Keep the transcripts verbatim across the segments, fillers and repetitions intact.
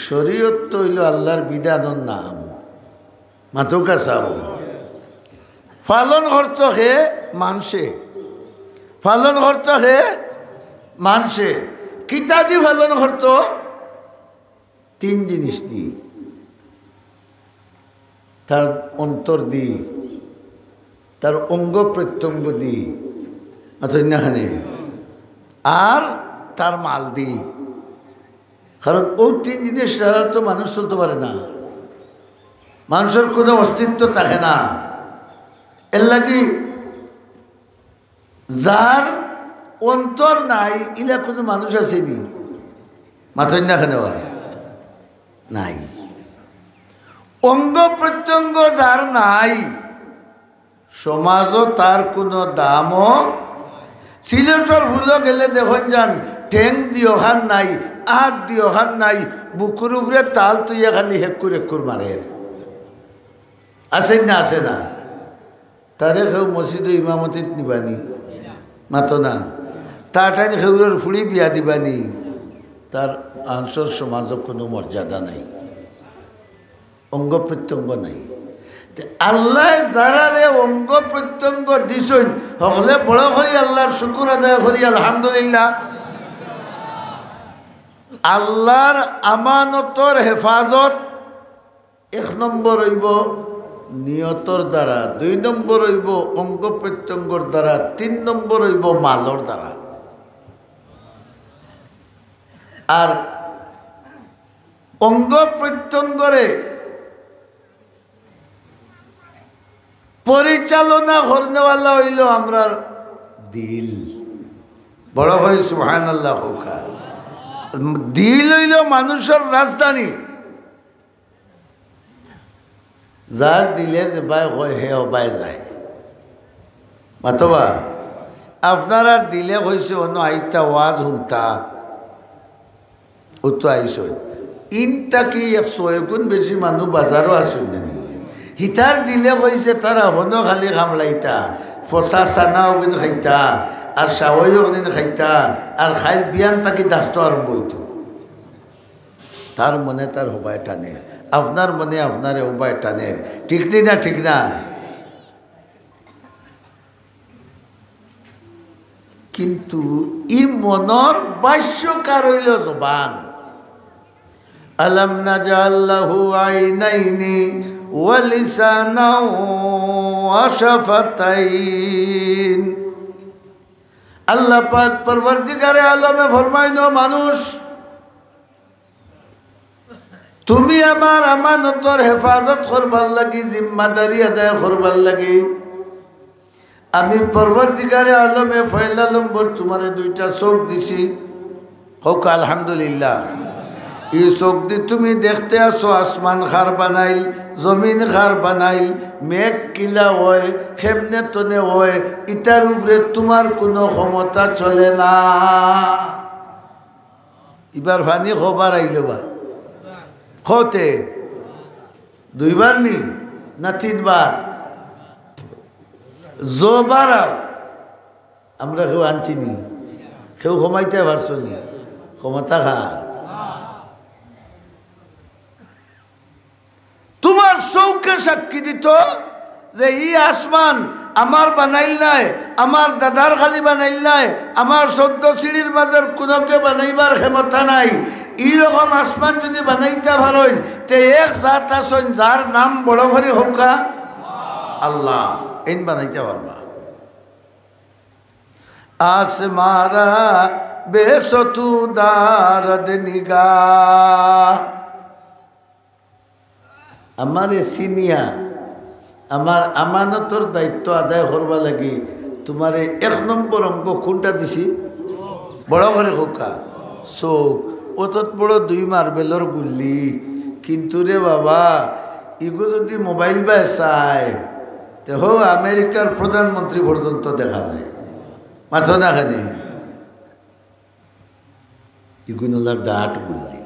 শরীয়ত তো অইলো আল্লার বিধানর নাম। মাতউক্কা চাবো। পালন করতো কে? মানষে। পালন করতো কে? মানষে। কিতা দি পালন করতো? তিন জিনিস দি। তার অন্তর দি, তার অঙ্গ প্রত্যঙ্গ দি, মাতইন না কেনে, আর তার মাল দি। কারণ অউ তিন জিনিস ছাড়া তো মানুষ চলতো পারে না, মানষর কুনু অস্তিত্ব থাকে না। এরলাগি যার অন্তর নাই, ইলা কুনু মানুষ আছে নি? মাতইন না কেনে বা? নাই। অঙ্গ প্রত্যঙ্গ যার নাই, সমাজো তার কুনু দামও। সিলেটর ফুলো গেলে দেখইন যান, ঠেং দিওখান নাই, আত দিওখান নাই, বুকুর উপরে তাল তুইয়া খালি হেক্কুর হেক্কুর মারের। আছে না, আছে না? তারে কেউ মসজিদো ইমামতিত নিবা নি? মাতো না। তার টাইন কেউরর ফুড়ি বিয়া দিবা নি? তার আনসর সমাজো কুনু মর্যাদা নাই, অঙ্গ প্রত্যঙ্গ নাই। তে আল্লায় যারারে অঙ্গ প্রত্যঙ্গ দিছইন, হকলে বড় করি আল্লার শুকুর আদায় করি, আলহামদুলিল্লাহ। আল্লার আমানতর হেফাজত এক নম্বর অইবো নিয়তর দ্বারা, দুই নম্বর অইবো অঙ্গ প্রত্যঙ্গর দ্বারা, তিন নম্বর অইবো মালর দ্বারা। আর অঙ্গ প্রত্যঙ্গরে পরিচালনা করনেওয়ালা অইলো আমরার দিল। বড় করি সুবহানাল্লাহ কউক্কা। দিল অইলো মানুষর রাজধানী। যার দিলে যেবায় কয়, হে অবায় যায়। মাতো বা, আপনারার দিলে কইছে, অনো আইতা ওয়াজ হুনতা, অউ তো আইছইন। ইন থাকি একশো গুণ বেশি মানুষ বাজারো আছইন না নি? হিতার দিলে কইছে, তারা হনো খালি কামড়াইতা, ফসা চানা অগুন খাইতা, আর সাওয়াই অগুন খাইতা, আর খাইল বিয়ান থাকি দাস্ত আরম্ভ অইতো। তার মনে তার হবায় টানে, আপনার মনে আপনারে হবায় টানে। ঠিক নি না? ঠিক না? কিন্তু ই মনর ভাষ্যকার অইলো জবান। আলাম নাজআল লাহু আইনাইনি ওয়া লিসানাও ওয়া শাফাতাইন। আল্লাহ পাক পরওয়ারদিগারে আলমে ফরমাইন, ও মানুষ, তুমি আমার আমানতর হেফাজত করবার লাগি, জিম্মাদারি আদায় করবার লাগি, আমি পরওয়ারদিগারে আলমে পয়লা নম্বর তুমারে দুইটা চউখ দিছি। কউক্কা আলহামদুলিল্লাহ। ই চউখ দি তুমি দেখতে আছো আসমান কার বানাইল, জমিন কার বানাইল, মেঘ কিলা অয়, কেমনে তনে অয়, ইতার উপরে তুমার কুনু ক্ষমতা চলে না। ইবার পানি কয়বার আইলো বা? কওতে? দুইবার নি? না তিনবার? জোবার আও। আমরা কেউ আনছি নি? কেউ কমাইতে পারছো নি? ক্ষমতা কার? তুমার চউখে সাক্ষী দিতো যে ই আসমান আমার বানাইল নায়, আমার দাদার খালি বানাইল নায়, আমার চৌদ্দ সিঁড়ির মাঝের কুনুকে বানাইবার ক্ষমতা নাই। ই রকম আসমান যুদি বানাইতা পারইন, তে এক জাত আছইন যার নাম বড় করি কউক্কা আল্লাহ, এইন বানাইতা পারবা। আসমারা বেসতু দারদ নিগাহ। আমারে চিনিয়া, আমার আমানতর দায়িত্ব আদায় করবার লাগি তুমারে এক নম্বর অঙ্গ কুনটা দিছি? বড় করি কউক্কা, চউখ। অত বড় দুই মার্বেলর গুল্লি, কিন্তু রে বাবা, ইগু যুদি মোবাইল বায় চায়, তে হউ আমেরিকার প্রধানমন্ত্রী পর্যন্ত দেখা যায়। মাতো না কেনে? ইগুন অইলা দাঁত গুল্লি।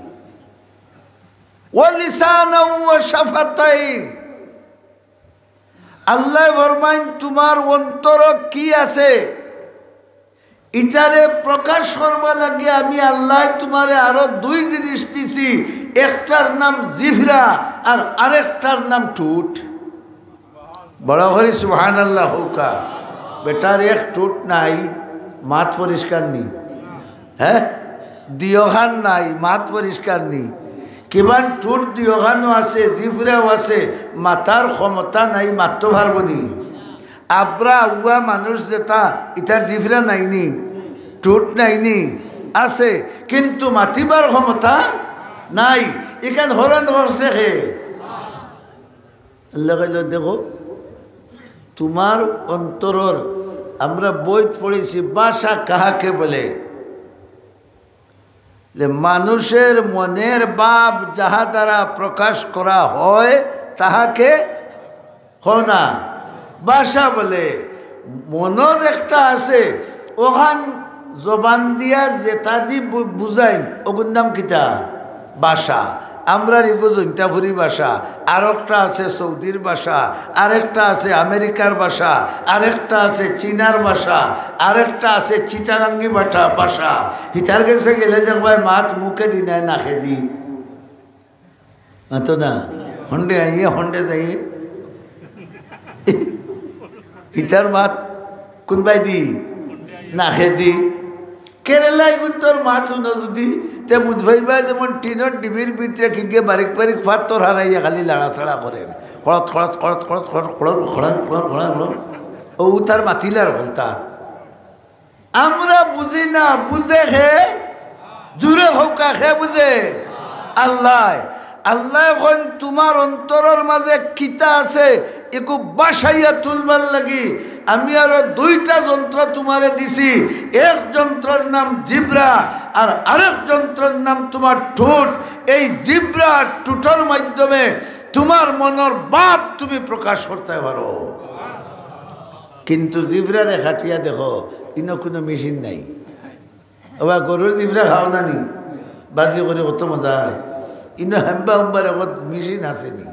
ওয়া লিসানাও ওয়া শাফাতাইন। আল্লায় ফরমাইন, তুমার অন্তরো কি আছে, ইটারে প্রকাশ করবার লাগি আমি আল্লায় তুমারে আরো দুই জিনিস দিছি। একটার নাম জিভরা আর আরেকটার নাম ঠুট। বড় করি সুবহানাল্লাহ কউক্কা। বেটার এক ঠুট নাই, মাত পরিষ্কার নি। হে, দুইওখান নাই, মাত পরিষ্কার নি। কিমান ঠুট দুইওখানও আছে, জিভরাও আছে, মাতার ক্ষমতা নাই, মাততো পারবো নি। আব্রা আউয়া মানুষ যেটা, ইতার জিভরা নাই নি, ঠুট নাই নি, আছে, কিন্তু মাতিবার ক্ষমতা নাই। ইখান হরণ করছে কে? আল্লায় কইলা, দেখো, তুমার অন্তরর, আমরা বইত পড়ছি, ভাষা কাহাকে বলে? যে মানুষের মনের ভাব যাহা দ্বারা প্রকাশ করা হয়, তাহাকে, কও না, ভাষা বলে। মনর একটা আছে, অখান জবান দিয়া যেতা দি বু-, বুঝাইন, অগুর নাম কিতা? ভাষা। আমরার ইগু জৈন্তাপুরি ভাষা, আরোকটা আছে সৌদির ভাষা, আরেকটা আছে আমেরিকার ভাষা, আরেকটা আছে চীনার ভাষা, আরেকটা আছে চিটাগাঙ্গি ভাষা, ভাষা। হিতার গেছে গেলে দেখবায় মাত মুখে দি নায়, নাকে দি। মাতো না, হন্ডে আইয়ে, হন্ডে যাইয়ে। হিতার মাত কুনবায় দি? নাকে দি। কেরালা ইগুন্তর মাত হুনো যুদি, তে বুঝবায় যেমন টিনর ডিবির ভিতরে কিগে বারিক বারিক ফাত্তর হারাইয়া খালি লাড়াচাড়া করে। খড়ত, খড়ত, খড়ত, খড়ত, খড়ত, খড়ত, খড়ত, খড়ত, খড়ত, খড়ত। অউ তার মাতিলার হলতা। আমরা বুঝি না, বুঝে কে? জুরে কউক্কা, কে বুঝে? আল্লায়। আল্লায় কইন, তুমার অন্তরর মাঝে কিতা আছে, ইগু ভাসাইয়া তুলবার লাগি আমি আরো দুইটা যন্ত্র তুমারে দিছি। এক যন্ত্রর নাম জিব্রা, আর আরেক যন্ত্রর নাম তুমার ঠুট। এই জিব্রা আর ঠুটর মাধ্যমে তুমার মনর ভাব তুমি প্রকাশ করতায় পারো। কিন্তু জিব্রারে খাটিয়া দেখো, ইনো কুনু মেশিন নাই। ওবা গরুর জিব্রা খাও না নি? বাজি করি কত মজা অয়। ইনো হাম্বা উম্বার এগত মেশিন আছে নি?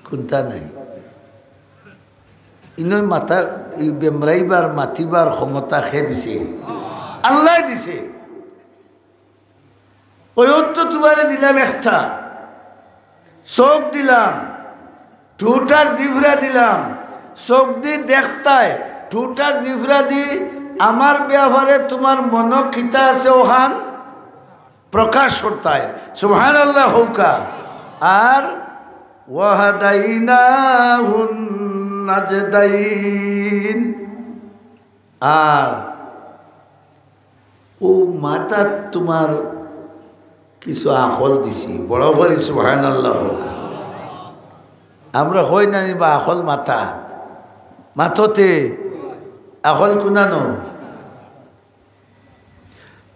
কুন্তা নাই। ইনো মাতার, ই বেমরাইবার, মাতিবার ক্ষমতা কে দিছে? আল্লায় দিছে। অউ তো তুমারে দিলাম একটা, চউখ দিলাম, ঠুট আর জিব্রা দিলাম, চউখ দি দেখতায়, ঠুট আর জিব্রা দি আমার বেয়াপারে তুমার মনো কিতা আছে অখান প্রকাশ করতায়। সুবহানাল্লাহ কউক্কা। আর ওয়াহাদাইনাহুন নাজদাইন। আর অউ মাতাত তুমার কিছু আখল দিছি, বড় করি সুবহানাল্লাহ। আমরা কই না নি বা আখল মাতাত, মাততে আখল কুনানো?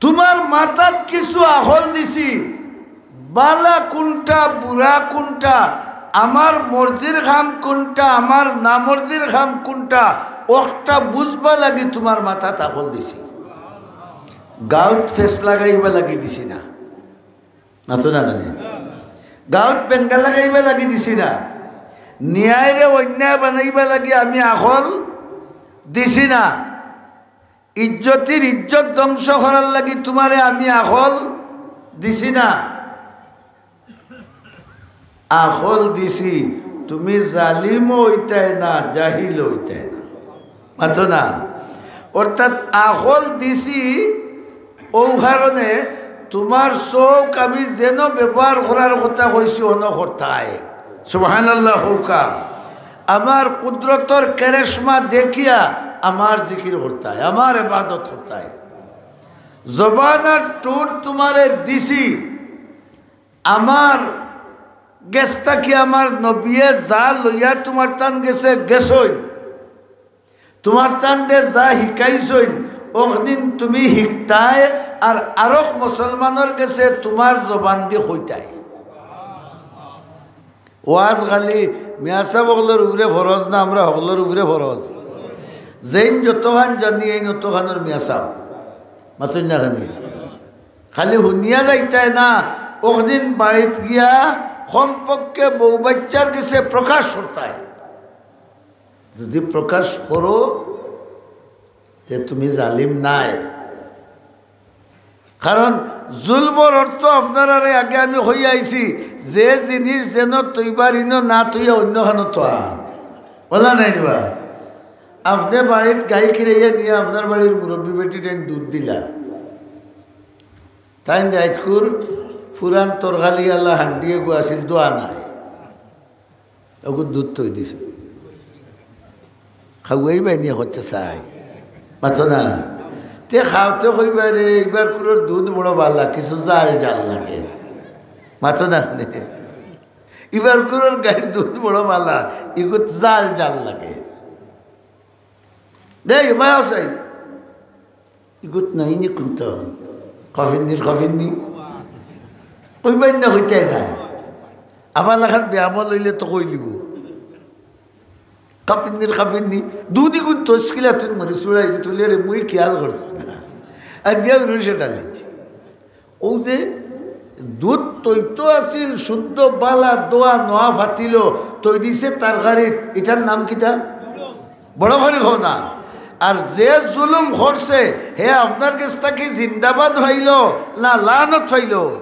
তুমার মাতাত কিছু আখল দিছি, বালা কুনটা, বুরা কুনটা, আমার মর্জির কাম কুনটা, আমার নামর্জির কাম কুনটা, অকটা বুঝবা লাগি তুমার মাতাত আখল দিছি। গাউত ফেস লাগাইবা লাগি দিছি না, মাতো না কেনে? গাউত বেঙ্গা লাগাইবা লাগি দিছি না, ন্যায়রে অন্যায় বানাইবা লাগি আমি আখল দিছি না। ইজ্জতির ইজ্জত ধ্বংস করার লাগি তুমারে আমি আখল দিছি না, আখল দিছি তুমি জালিমও অইতায় না, জাহিলও অইতায় না। মাতো না? অর্থাৎ আখল দিছি অউ কারণে তুমার চউখ আমি যেন ব্যবহার করার কথা কইছি, অনো করতায়। সুবহানাল্লাহ কউক্কা। আমার কুদরতর কেরেশমা দেখিয়া আমার জিকির করতায়, আমার ইবাদত করতায়। জবান আর ঠুট তুমারে দিছি, আমার গেছ থাকি আমার নবিয়ে যা লইয়া তুমার তান গেছে গেছইন, তুমার তানরে যা হিকাইছইন, অখদিন তুমি হিকতায়, আর আরক মুসলমানর গেছে তুমার জবান দি কইতায়। ওয়াজ খালি মিয়াসাব অকলর উপরে ফরজ না, আমরা হকলর উপরে ফরজ? যেইন যতখান জানি, এইন অতখানর মিয়াসাব। মাতইন না কেনে? খালি হুনিয়া যাইতায় না, অখদিন বাড়িত গিয়া কমপক্ষে বউ বাইচ্চার গেছে প্রকাশ করতায়। যুদি প্রকাশ করো, তে তুমি জালিম নায়। কারণ জুলমর অর্থ আপনারারে আগে আমি কইয়া আইছি, যে জিনিস যেন থইবার ইনো না থইয়া অইন্য খানো থওয়া। অলা নায় নি বা? আপনে বাড়িত গাই খিরাইয়া নিয়া আপনার বাড়ির মুরব্বি বেটি তাইন দুধ দিলা। তাইন রাইতকুর ফুরান তরকারি আলা হান্ডি এগু আছিল, দোয়া নাই। ওগু দুধ থই দিছে। খাওয়াইবায় নি কইতা চাই। মাতো না। তে খাওতে কইবা রে, ইবার কুরর দুধ বড় বালা, কিছু জাল জাল লাগে। মাতো না। ইবার কুরর গাইর দুধ বড় বালা, ইগুত জাল জাল লাগে। দেই, মায়া চাই। ইগুত নাই নি কুন্তা? কাফির নি, কাফির নি? কইবায় না কইতায় না। আমার লাখান বেআমল অইলে তো কইলিবো। কাফির নি, কাফির নি? দুধ ইগুন তসকিলা তুই মরি চুড়াই তুলে রে, মুই খেয়াল করছি না। আর দিয়া রুশে ডালিছি। ও যে দুধ তৈত আছিল, শুদ্ধ বালা দোয়া নোয়া ফাতিল, তৈরিছে তরকারিত, ইটার নাম কিতা? বড় করি কও না। আর যে জুলুম করছে, হে আপনার গেছ থাকি জিন্দাবাদ পাইল না লানত পাইল?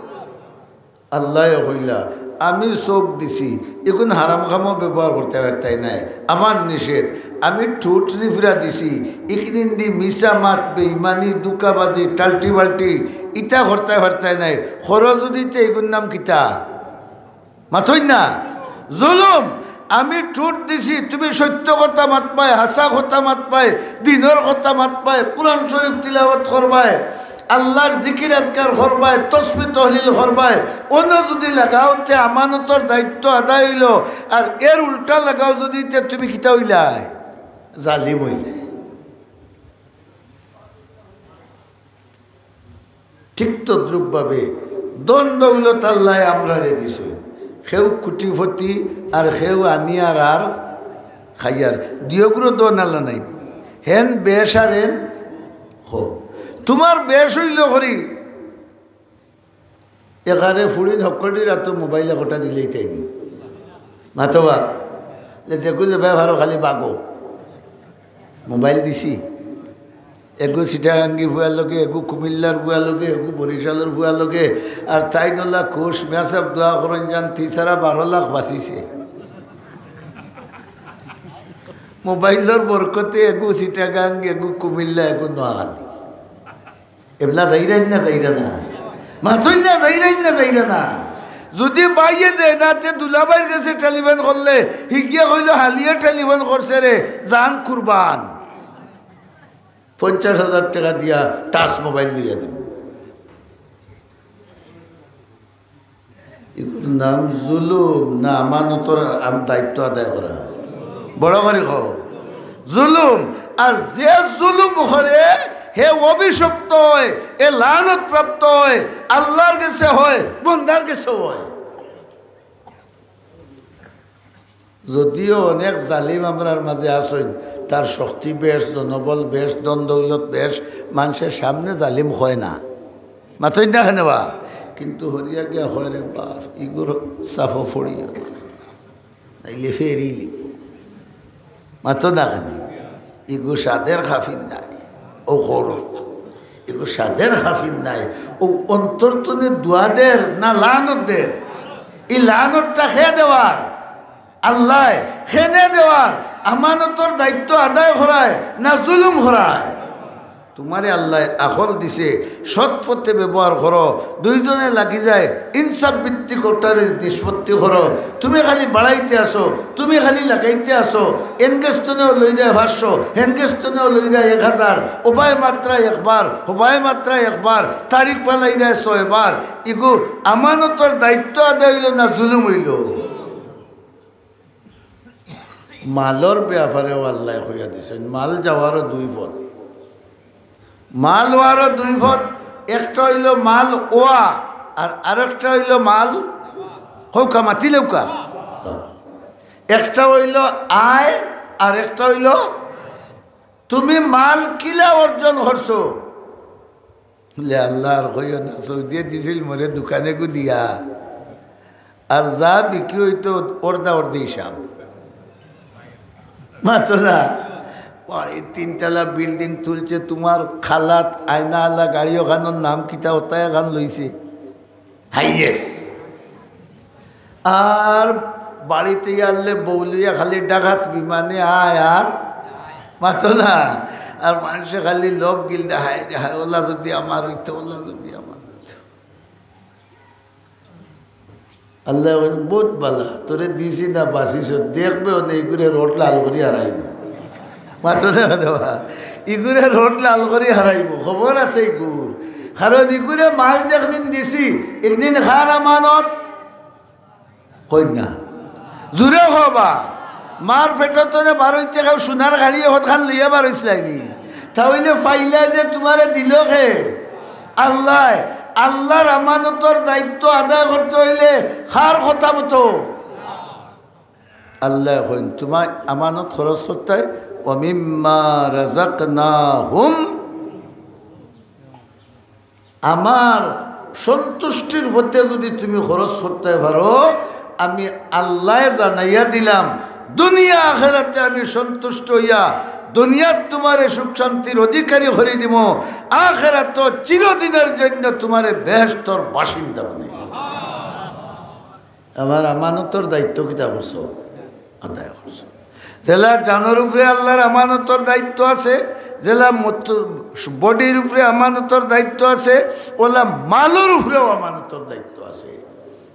আল্লায় কইলা, আমি চোখ দিছি, ইগুন হারাম কামো ব্যবহার করতায় পারতায় নায়, আমার নিষেধ। আমি ঠুট জিফরা দিছি, ইকিনিন্দি মিছা মাত, বেইমানি, দুকাবাজি, টাল্টি বাল্টি, ইতা করতায় পারতায় নায়। করো যুদি তে ইগুর নাম কিতা? মাতইন না? জুলুম। আমি ঠুট দিছি, তুমি সত্য কথা মাতবায়, হাছা কথা মাতবায়, দিনর কথা মাতবায়, কুরআন শরিফ তিলাওয়াত করবায়, আল্লার জিকির আজকার করবায়, তসবি তহলিল করবায়, অনো যুদি লাগাও তে আমানতর দায়িত্ব আদায় অইলো, আর এর উল্টা লাগাও যুদি তে তুমি কিতা অইলায়? জালিম অইলায়। ঠিক তদ্রূপভাবে ধন দৌলত আল্লায় আমরারে দিছইন, কেউ কোটিপতি আর কেউ আনিয়ার আর খাইয়ার, দিয়গুরো ধন আল্লা নাই, হেন বেশ আর হেন। হো, তুমার বেশ অইলো করি, এখানে ফুড়িন হকলটির আতো মোবাইল একটা দিলেই তাই নি। মাতবা, যে যেগু যে ব্যবহারও খালি বাগো। মোবাইল দিছি, এগু চিটাগাঙ্গি ফুয়ার লগে, এগু কুমিল্লার ফুয়ার লগে, এগু বরিশালর ফুয়ার লগে, আর তাইন অলা খুশ। মেসাব দোয়া করইন যান, তিসারা বারো লাখ বাঁচিছে। মোবাইলর বরকতে এগু চিটাগাং, এগু কুমিল্লা, এগু নোয়াখালী। এবলা যাইরাইন না যাইরা না? মাতইন না যাইরাইন না যাইরা না? যুদি বাইয়ে দেয় না, তে দুলাভাইর গেছে টেলিফোন করলে, হিগিয়ে কইলো, "হালিয়ে টেলিফোন করছে রে, জান কুরবান।" পঞ্চাশ হাজার টেকা দিয়া টাচ মোবাইল লইয়া দিবো। ইগুর নাম জুলুম না আমানতর আম-, দায়িত্ব আদায় করা? বড় করি কও। জুলুম। আর যে জুলুম করে, হে অভিশপ্ত অয়, এ লানত প্রাপ্ত অয়, আল্লার গেছে অয়, বন্দার গেছে অয়। যদিও অনেক জালিম আমরার মাঝে আছইন, তার শক্তি বেশ, জনবল বেশ, ধন দৌলত বেশ, মানষর সামনে জালিম কয় না। মাতইন না কেনে বা? কিন্তু হরিয়া গিয়া কয়, "রে বাপ, ইগুর সাফো ফড়িও, নাইলে ফেরিলি।" মাতো না কেনে? ইগু সাদের খাফির নায়, ও করো। ইগু সাদের খাফির নায়, ও অন্তর তনে দোয়া দের না লানত দের? ই লানতটা কে দেওয়ার? আল্লায়। কেনে দেওয়ার? আমানতর দায়িত্ব আদায় করায় না জুলুম করায়? তুমারে আল্লায় আকল দিছে, সৎ পথে ব্যবহার করো, দুইজনে লাগি যায়, ইনসাফ ভিত্তিক ওটারে নিষ্পত্তি করো। তুমি খালি বাড়াইতে আসো, তুমি খালি লাগাইতে আসো, এনগেস্তনেও লই যায় পাঁচশো, হেনগেস্তনেও লই যায় এক হাজার, ওবায় মাত্রা একবার, হবায় মাত্রা একবার, তারিখ ফালাই যায় ছয়বার। ইগু আমানতর দায়িত্ব আদায় অইলো না জুলুম অইলো? মালর ব্যাপারেও আল্লায় কইয়া দিছইন, মাল যাওয়ারও দুই পথ। মাল অওয়ারও দুই পথ, একটা অইলো মাল অওয়া, আর আরেকটা অইলো মাল, কউক্কা মাতিলাউক্কা। একটা অইলো আয়, আর একটা অইলো তুমি মাল কিলা অর্জন করছো। লে আল্লাহ, আর কইও না, সৌদিয়ে দিছিল মোরে দোকানেগু দিয়া। আর যা বিক্রি অইতো অর্ধা অর্ধি হিসাব। মাতো না। বাড়ির তিনতলা বিল্ডিং তুলছে, তুমার খালাত আয়নাআলা গাড়ি, অখানর নাম কিতা, অতা অখান লইছে হাইয়েস্ট। আর বাড়িত আইলে বউ লইয়া খালি ডাকাত বিমানে আয় আর মাতো না। আর মানষে খালি লোভ গিলদে, হায় রে হায়, অলা যুদি আমার অইতো, অলা যুদি আমার অইতো। আল্লায় কইন, "বউত ভালা, তোরে দিছি না বাঁচিছস, দেখবে অনে ইগুরে রড লাল করি হারাইবো।" মাতো না দেওয়া, ইগুরে রড লাল করি হারাইবো, খবর আছে ইগুর। কারণ ইগুরে মাল যেদিন দিছি, একদিন কার আমানত? কইন না। জুরে কবা। মার পেটর তনে বারইতে কেউ সোনার গাড়ি অখান লইয়া বারইছলায়নি? তা অইলে পাইলা যে তুমারে দিল কে? আল্লায়। আল্লার আমানতর দায়িত্ব আদায় করতে অইলে কার কথা মতো? আল্লায় কইন, তুমার আমানত খরচ করতায়, "ওয়া মিম্মা রাযাকনাহুম।" আমার সন্তুষ্টির পথে যুদি তুমি খরচ করতে পারো, আমি আল্লায় জানাইয়া দিলাম, দুনিয়া আখেরাতে আমি সন্তুষ্ট অইয়া দুনিয়াত তুমারে সুখ শান্তির অধিকারী করি দিমু, আখেরাতো চিরদিনর জন্য তুমারে বেহেশতর বাসিন্দা বানাই। আমার আমানতর দায়িত্ব কিতা করছো? আদায় করছো। যেলা জানর উপরে আল্লার আমানতর দায়িত্ব আছে, যেলা মত-, বডির উপরে আমানতর দায়িত্ব আছে, অলা মালর উপরেও আমানতর দায়িত্ব আছে।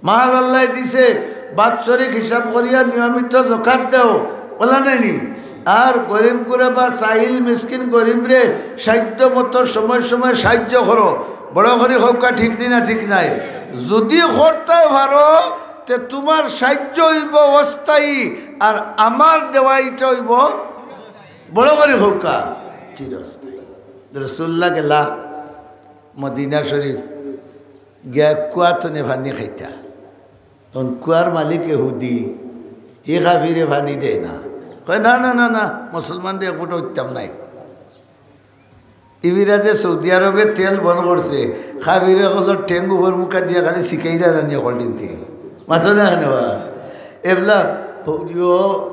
মাল আল্লায় দিছে, বাৎসরিক হিসাব করিয়া নিয়মিত জকাত দেও, অলা নায়নি? আর গরিব গুরবা, সাইল মিসকিন গরিবরে সাধ্য মতো সময় সময় সাহায্য করো, বড় করি কউক্কা, ঠিক নি না ঠিক নায়? যুদি করতায় পারো, তে তুমার সাহায্য অইবো অস্থায়ী, আর আমার দেওয়া ইটা অইবো, বড় করি কউক্কা, চিরস্থায়ী। রাসুলুল্লাহ গেলা মদিনা শরিফ, গিয়া কুয়া তনে পানি খাইতা। তখন কুয়ার মালিক ইহুদি, হি কাফিরে পানি দেয় না। কয়, "না, না, না, না, মুসলমানরে এক ফুটা উঠতাম নায়।" ইবিরা যে সৌদি আরবে তেল বন্ধ করছে, কাফির অকলর ঠেং উপর মুখা দিয়া খালি শিখাইরা জানি অকল দিনতে। মাতো না কেনে বা? এবলা, ইয়ো,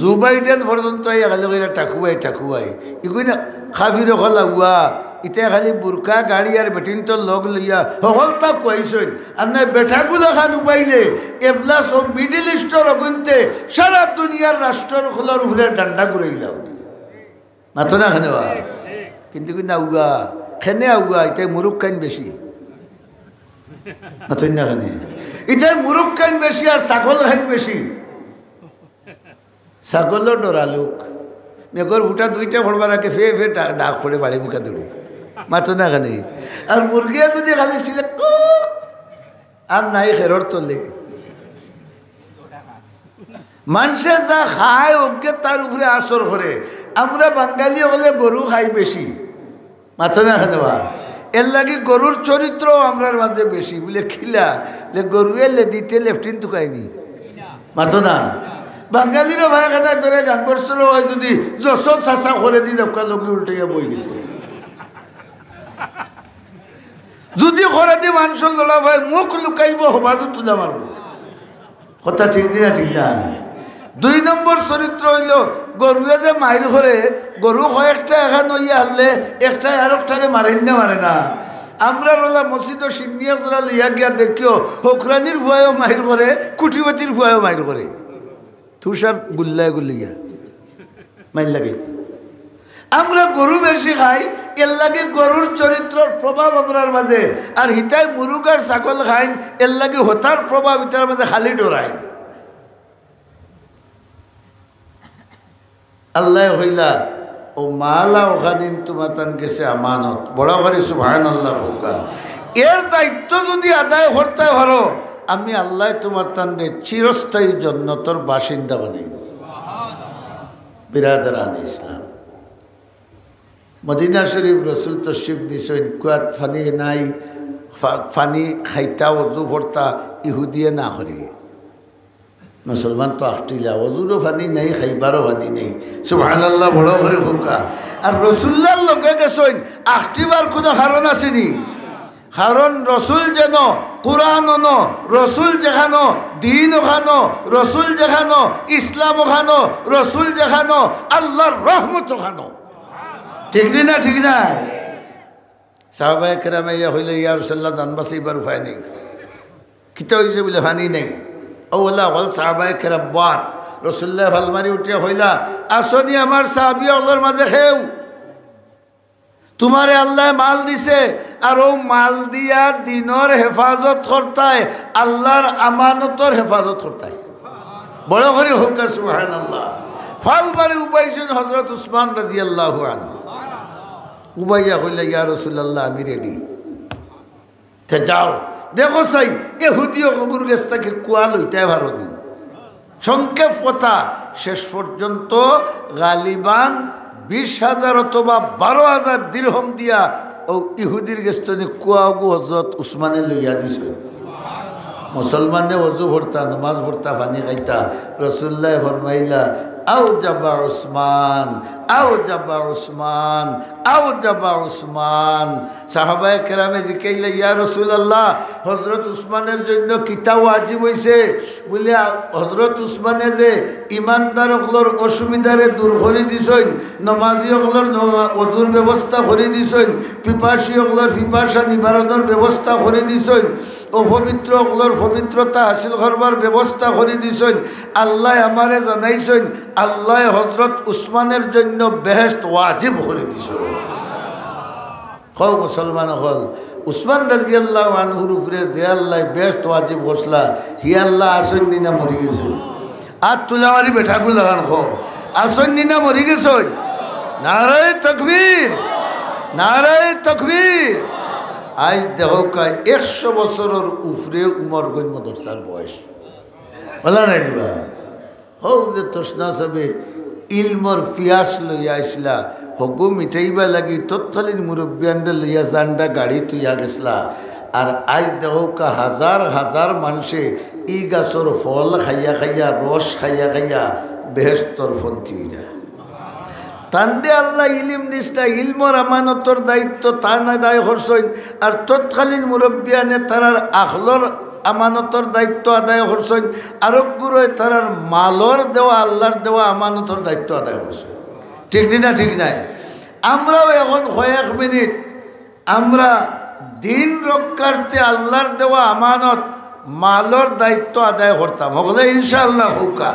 জো বাইডেন পর্যন্ত আইয়া খালি কইরা, "টাকু ভাই, টাকু ভাই।" ইগুইন কাফির অকল আউয়া, ইতায় খালি বুরকা, গাড়ি আর বেটিন্তর লগ লইয়া, হকলতা কুয়াইছইন। আর নায় বেটাগুলা খান উবাইলে, এবলা সব মিডল ইস্টর অগুইন্তে সারা দুনিয়ার রাষ্ট্র অকলর উপরে ডান্ডা ঘুরাইলা। মাতো না কেনে বা? কিন্তু কিন্তু আউয়া, কেনে আউয়া, ইতায় মুরুখ খাইন বেশি। মাতো না কেনে? ইতায় মুরুখ খাইন বেশি আর ছাগল খাইন বেশি। ছাগলও ডরালুক। মেঘর ফুটা দুইটা পড়বার আগে ফে ফে ডা-, ডাক পড়ে বাড়ি মুখা দৌড়ে। মাতো না কেনে? আর মুরগিয়ে যুদি খালি সিলেক্ট আর নাই খেরর তলে। মানষে যা খায়, অগুয়ে তার উপরে আসর করে। আমরা বাঙালি অকলে গরু খাই বেশি। মাতো না কেনে বা? এর লাগি গরুর চরিত্র আমরার মাঝে বেশি। বুলে, "কিলা?" বুলে, "গরুয়ে লেদিতে লেফটিন তুকায়নি।" মাতো না। বাঙালিরও ভাই খানা ধরে গাঙ্গর চলো হয় যুদি যশোর চাচা করে দি দক্কা লঙ্গি উল্টাইয়া বই গেছে। যুদি করে দি মানষর লড়া ভাই, মুখ লুকাইবো, হবাজও তুলা মারবো। কথা ঠিক নি না ঠিক নায়? দুই নম্বর চরিত্র অইলো, গরুয়ে যে মাইর করে, গরু কয়েকটা এখান অইয়া হারলে একটায় আরোকটারে মারের না, মারে না? আমরার অলা মসজিদো সিন্নি একজোড়া লইয়া গিয়া দেখিও, হকরানির ফুয়ায়ও মাইর করে, কুটিপতির ফুয়ায়ও মাইর করে। তুষার গুল্লায় গুল্লিয়া মাইর লাগে। আমরা গরু বেশি খাই, এর লাগি গরুর চরিত্রর প্রভাব আমরার মাঝে, আর হিতায় মুরুগ আর ছাগল খাইন, এর লাগি হতার প্রভাব ইতার মাঝে খালি ডরায়। আল্লায় কইলা, "ও মালা অখানিন তুমাতান গেছে আমানত।" বড় করি সুবহানাল্লাহ কউক্কা। এর দায়িত্ব যুদি আদায় করতায় পারো, আমি আল্লায় তুমাতানরে চিরস্থায়ী জন্নতর বাসিন্দা বানাইমু। বিরাদরানে ইসলাম, মদিনা শরিফ রসুল তশরিফ নিছইন, কুয়াত পানি নাই, ফা-, পানি খাইতা, অজু করতা, ইহুদিয়ে না করে। মুসলমান তো আখটিলা, অজুরও পানি নাই, খাইবারও পানি নাই। সুবহানাল্লাহ, বড় করি কউক্কা। আর রসুল্লার লগে গেছইন, আখটিবার কুনু কারণ আছে নি? কারণ রসুল যেন কোরআন অনো, রসুল যেখানো, দিন ওখানো, রসুল যেখানো, ইসলাম ওখানো, রসুল যেখানো, আল্লাহর রহমত ওখানো। ঠিক নি না? ঠিক না? সাহাবায়ে কেরামে ইয়া কইলে, "ইয়া রাসূলুল্লাহ, জান বাঁচাইবার উপায় নেই।" "কিতা অইছে?" বুলে, "পানি নেই।" অউ অলা অকল সাহাবায়ে কেরাম বাদ। রাসূলুল্লায় ফাল মারি উঠিয়া কইলা, "আছো নি আমার সাহাবী অকলর মাঝে কেউ? তুমারে আল্লায় মাল দিছে, আর অউ মাল দিয়া দিনর হেফাজত করতায়, আল্লাহর আমানতর হেফাজত করতায়।" বড় করি কউক্কা সুবহানাল্লাহ। ফাল মারি উবাইছইন হযরত উসমান রাদিয়াল্লাহু আনহু। উবাইয়া কইলা, "ইয়া রাসূলুল্লাহ, আমি রেডি।" তে যাও, দেখো চাই, ইহুদি অকলর গেছ থাকি কুয়া লইতায় পারো নি। সংক্ষেপ কথা, শেষ পর্যন্ত গালিবান বিশ হাজার অথবা বারো হাজার দিরহম দিয়া অউ ইহুদির গেছ থাকি কুয়া অগু হযরত উসমানে লইয়া দিছইন। মুসলমানে অজু পড়তা, নমাজ পড়তা, পানি খাইতা। রাসূলুল্লায় ফরমাইলা, "আওজাবা উসমান, আওজাবা উসমান, আওজাবা উসমান।" সাহাবায়ে কেরামে জিকাইলা, "ইয়া রাসূলুল্লাহ, হযরত উসমানের জন্য কিতা ওয়াজিব অইছে?" বুলে, "হযরত উসমানে যে ইমানদার অকলর অসুবিধারে দূর করি দিছইন, নমাজি অকলর নমা-, অজুর ব্যবস্থা করি দিছইন, পিপাসী অকলর পিপাসা নিবারণর ব্যবস্থা করি দিছইন, অপবিত্র অকলর পবিত্রতা হাসিল করবার ব্যবস্থা করি দিছইন। আল্লায় আমারে জানাইছইন, আল্লায় হযরত উসমানের জন্য বেহেশত ওয়াজিব করি দিছইন।" কও মুসলমান অকল, উসমান রাদিয়াল্লাহু আনহুর উপরে যে আল্লায় বেহেশত ওয়াজিব করছলা, হি আল্লাহ আছইন নি না মরি গেছইন? আত তুলা মারি বেটাগুলা খান কও, আছইন নি না মরি গেছইন? নারায়ে তাকবীর, নারায়ে তাকবীর। আইজ দেখউক্কা একশো বছরর উপরে উমর গঞ্জ মাদ্রাসার বয়স। বলা নাই নি বা? হউ যে তসনা সাবে ইলমর পিয়াস লইয়া আইছলা, হগু মিটাইবার লাগি তৎকালীন মুরব্বিয়ানরে লইয়া জান্ডা গাড়ি তুইয়া গেছলা। আর আইজ দেখউক্কা হাজার হাজার মানষে ই গাছর ফল খাইয়া খাইয়া, রস খাইয়া খাইয়া বেহেশতর পন্থী অইরা। তানরে আল্লায় ইলিম দিছলা, ইলমর আমানতর দায়িত্ব তান আদায় করছইন। আর তৎকালীন মুরব্বিয়ানে তারার আখলর আমানতর দায়িত্ব আদায় করছইন, আরোগুরে তারার মালর দেওয়া, আল্লাহর দেওয়া আমানতর দায়িত্ব আদায় করছইন। ঠিক নি না? ঠিক নায়? আমরাও এখন কয়েক মিনিট আমরা দিন রক্ষার্থে আল্লাহর দেওয়া আমানত মালর দায়িত্ব আদায় করতাম। হকলে ইনশাআল্লাহ কউক্কা।